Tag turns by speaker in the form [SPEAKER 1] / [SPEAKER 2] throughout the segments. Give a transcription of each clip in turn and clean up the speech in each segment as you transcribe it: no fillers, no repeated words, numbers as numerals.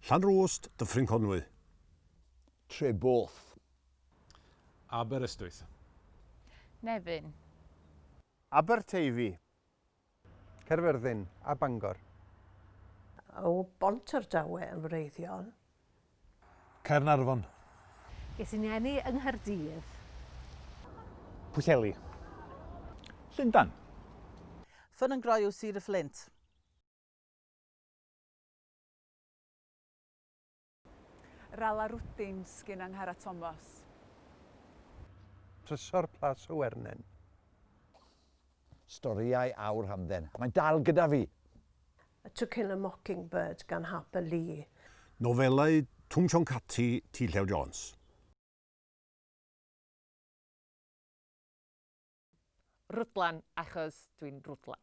[SPEAKER 1] Llanrwst, Dyffryn Conwy.
[SPEAKER 2] Treboth.
[SPEAKER 3] Aberystwyth.
[SPEAKER 4] Nefyn.
[SPEAKER 5] Aberteifi.
[SPEAKER 6] Caerfyrddin a Bangor.
[SPEAKER 7] O Bontardawe yn wreiddiol.
[SPEAKER 3] Caernarfon.
[SPEAKER 8] Ges i'n ngeni yng Nghaerdydd.
[SPEAKER 9] Pwllheli.
[SPEAKER 2] Llundan.
[SPEAKER 10] Ffynnongroyw, Sir y Fflint.
[SPEAKER 11] Rala Rwdins gin Angharad Tomos.
[SPEAKER 6] Trysor Plas y Wernen.
[SPEAKER 2] Storïau Aur Hamdden. Mae'n dal gyda fi!
[SPEAKER 7] To Kill a Mockingbird gan Harper Lee.
[SPEAKER 1] Nofelau Twm Siôn Cati, T Llew Jones.
[SPEAKER 4] Rwdlan achos dwi'n rwdlan.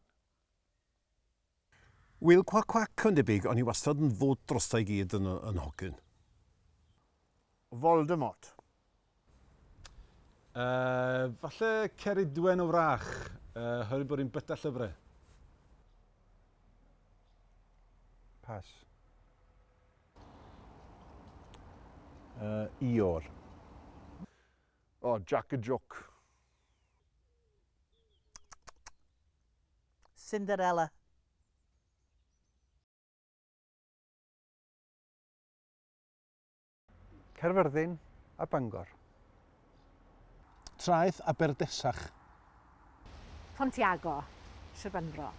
[SPEAKER 1] Wil Cwac Cwac yn debyg, o'n i wastad yn fwd drosta i gyd yn, yn hogyn.
[SPEAKER 5] Voldemort.
[SPEAKER 3] Uh, falle Ceridwen o Wrach, uh, oherwydd bod hi'n byta llyfrau.
[SPEAKER 6] Pas.
[SPEAKER 9] Uh, Ior.
[SPEAKER 5] O, Jack y Joc.
[SPEAKER 10] Cinderella.
[SPEAKER 6] Caerfyrddin a Bangor.
[SPEAKER 3] Traeth Aberdesach.
[SPEAKER 8] Pontiago, Sir Benfro.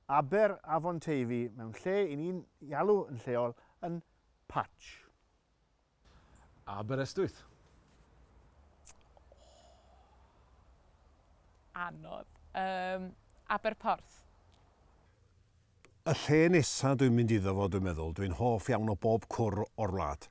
[SPEAKER 5] Aber Afon Teifi mewn lle i ni'n i alw yn lleol yn Patch.
[SPEAKER 3] Aberystwyth.
[SPEAKER 4] Anodd. Um, Aberporth.
[SPEAKER 1] Y lle nesa dwi'n mynd iddo fo, dwi'n meddwl, dwi'n hoff iawn o bob cwr o'r wlad.